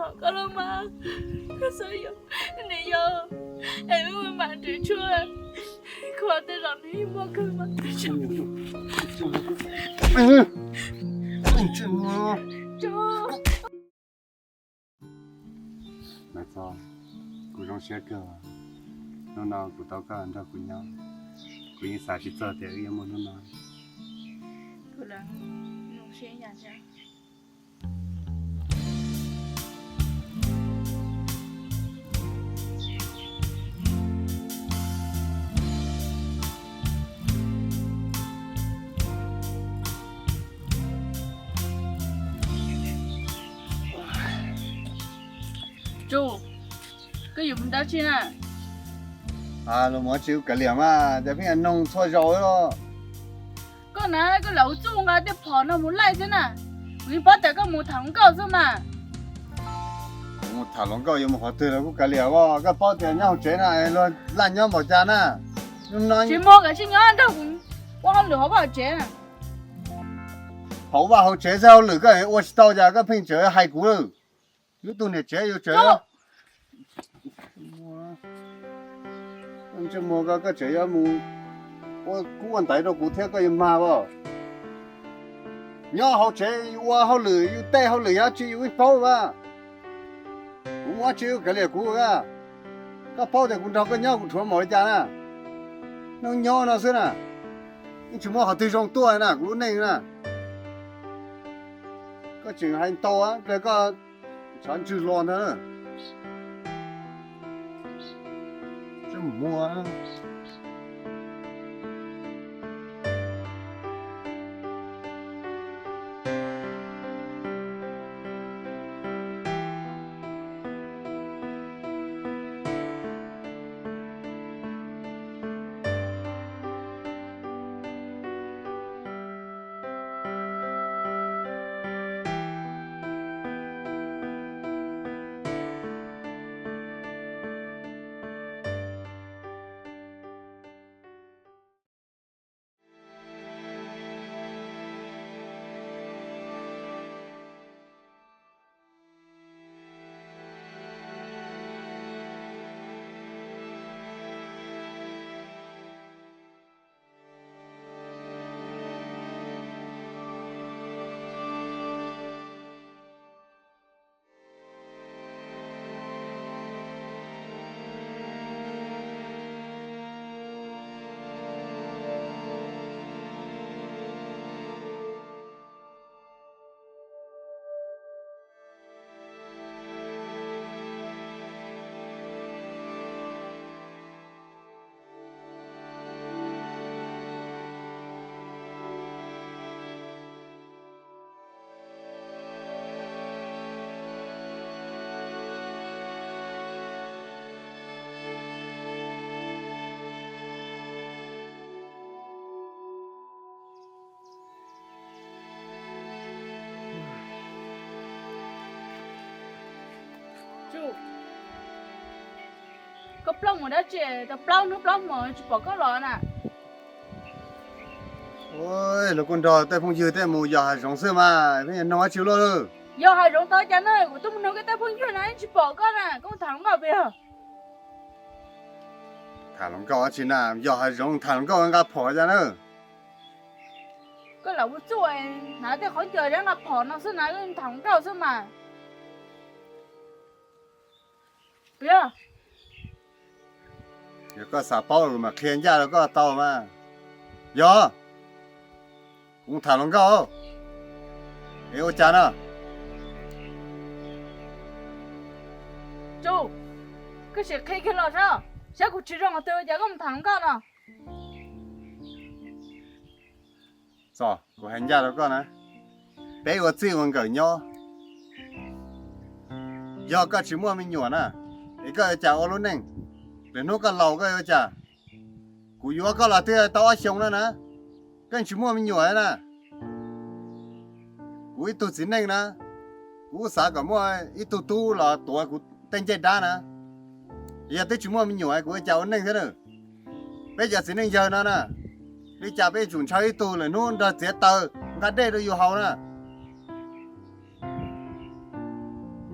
Koj los mas, koj xav yog, nws yog, es wb mam nrhiav tshuaj, koj tej zaum nws yeej muaj kawg mas. Maiv Txos, kuv zoo siab kawg. Hnub no kuv tau koj nrog kuv nyob, kuv yeej xav tsis txog tias wb yuav muaj hnub no. Tsu, koj yuav mus dab tsi na? Los mus dab tsi, kuv kav liam mas, cas pheej noog txhua zaus li. Koj na, koj lam ua txuj nqa tej phom no mus laij xwb na. Kuv yeej paub tias koj mus tham hluas nkauj xwb mas. Kuv mus tham hluas nkauj yuav mus qhov twg los kuj kav liam as, koj paub tias nyob hauv tsev no luag laj nyob npaum cas na. Tsis muaj, kav tsij nyob nrog kuv ua hauj lwm hauv vaj hauv tsev na. Hauv vaj hauv tsev xwb, hauj lwm koj ua tsis tau cas koj pheej tseem hais kuv lawm. Yus tus niam tsev yus tseem ntsej muag, koj tseem yuav mus ua kub ua ntaiv rau kuv thiab, koj yuav mag as. Nyob hauv tsev yus ua hauj lwm, yus tej hauj lwm yam tsi yus yeej paub mas. Kuv muaj dab tsi kav liam kuv a. Koj paub tias kuv nrog koj nyob kuv dhuav npaum li cas na. Hnub nyob no xwb na, yeej tsis muaj qhov twg zoo tuaj na kuv lub neej na. Koj tseem hais ntau pliag, koj tshav ntswg hlo ntag. Koj plaub mus dab tsi, tau plaub hnub plaub hmo tsis pom koj los na? Lawv kuj nrog tej phooj ywg tej mus yos hav zoov xwb mas, pheej noog dab tsi luaj lawm. Yos hav zoov tau cas na, kuv twb mus noog koj tej phooj ywg na, tsis pom koj na, koj mus tham hluas nkauj puas yog? Tham hluas nkauj dab tsi na, yos hav zoov tham hluas nkauj nqa phom cas na. Koj lam ua txuj hnav tej qhov ncauj nqa phom no xwb na, koj tham hluas nkauj xwb mas. Yog koj xav paub mas qhia ncaj rau koj tau mas. Yog, kuv mus tham hluas nkauj. Es ua cas no? Tsu, koj sim qhia kiag los saib, saib kuv tsis zoo qhov twg ua cas koj mus tham hluas nkauj no. Txos, kuv hais ncaj rau koj na, peb ua txij ua nkawm nyob, yog koj tsis muaj me nyuam na, es koj yuav cas ua lub neej? Lwm hnub koj laus koj yuav cas? Kuv yuav koj los twb tau ob xyoo no na, koj tsis muaj me nyuam na. Kuv ib tug txiv neej na, kuv xav kom muaj ib tug tub los tuav kuv tej ncej dab na. Yog twb tsis muaj me nyuam kuv yuav cas ua neej thiab na? Peb cov txiv neej yawg no na, li cas peb tsum ntshaw ib tug lwm hnub nrog txiav taws nqa dej rau yus haus na.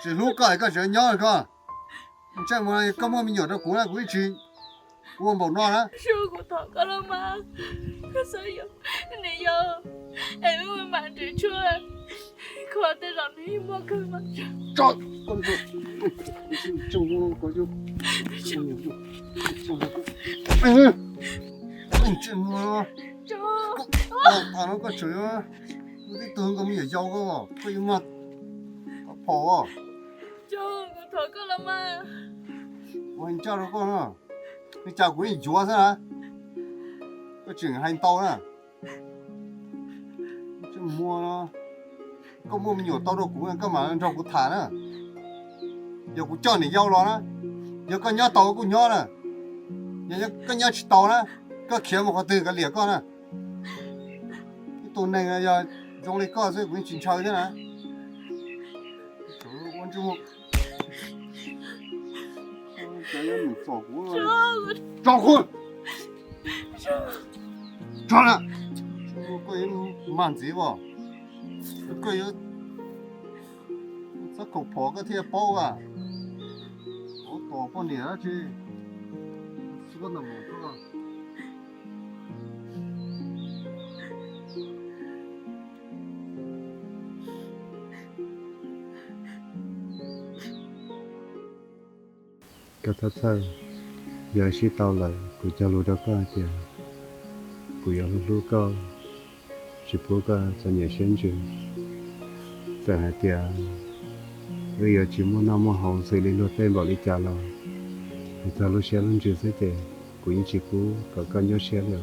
Tsis hlub koj es koj tseem nyob koj. Ntsej muag, koj muaj me nyuam rau kuv na, kuv ib tsis ua npaum no na. Sub, kuv thov koj los mas, koj xav yuav niam yau es wb mam nrhiav tshuaj kho tej zaum nws yeej muaj kawg mas. Ntsej muag, koj tseem, koj tib tug nkaus me nyuam yau koj, koj yuav mag phom. Kuv hais ncaj rau koj no, li cas kuv yeej yuav xwb na. Koj tseem hais ntau na. Ntsej muag, koj muaj me nyuam tau rau kuv koj mam nrog kuv tham na. Yog kuv coj niam yau los na, yog koj nyob tau kuj nyob na. Yog koj nyob tsis tau na, koj khiav mus qhov twg nkawd liam koj na. Ib tug neeg yog zoo li koj xwb kuv yeej tsis ntshaw thiab na. Tso kuv, tso na. Koj yuav mag ntxiv as, koj yuav txhob khaum phom koj thiaj paub as. Ov, tos poj niam dab tsi, xwb koj ntawm mus. Koj txhob txhawj, yog sib tau lawm kuv cog lus rau koj hais tias kuv yuav hlub hlub koj, tsis pub koj txom nyem siab ntsws. Txawm hais tias wb yuav tsis muaj noj muaj haus xws li luag tej npaum li cas los, txog lub siab lub ntsws xwb ces kuv yeej tsis pub kom koj nyuaj siab li.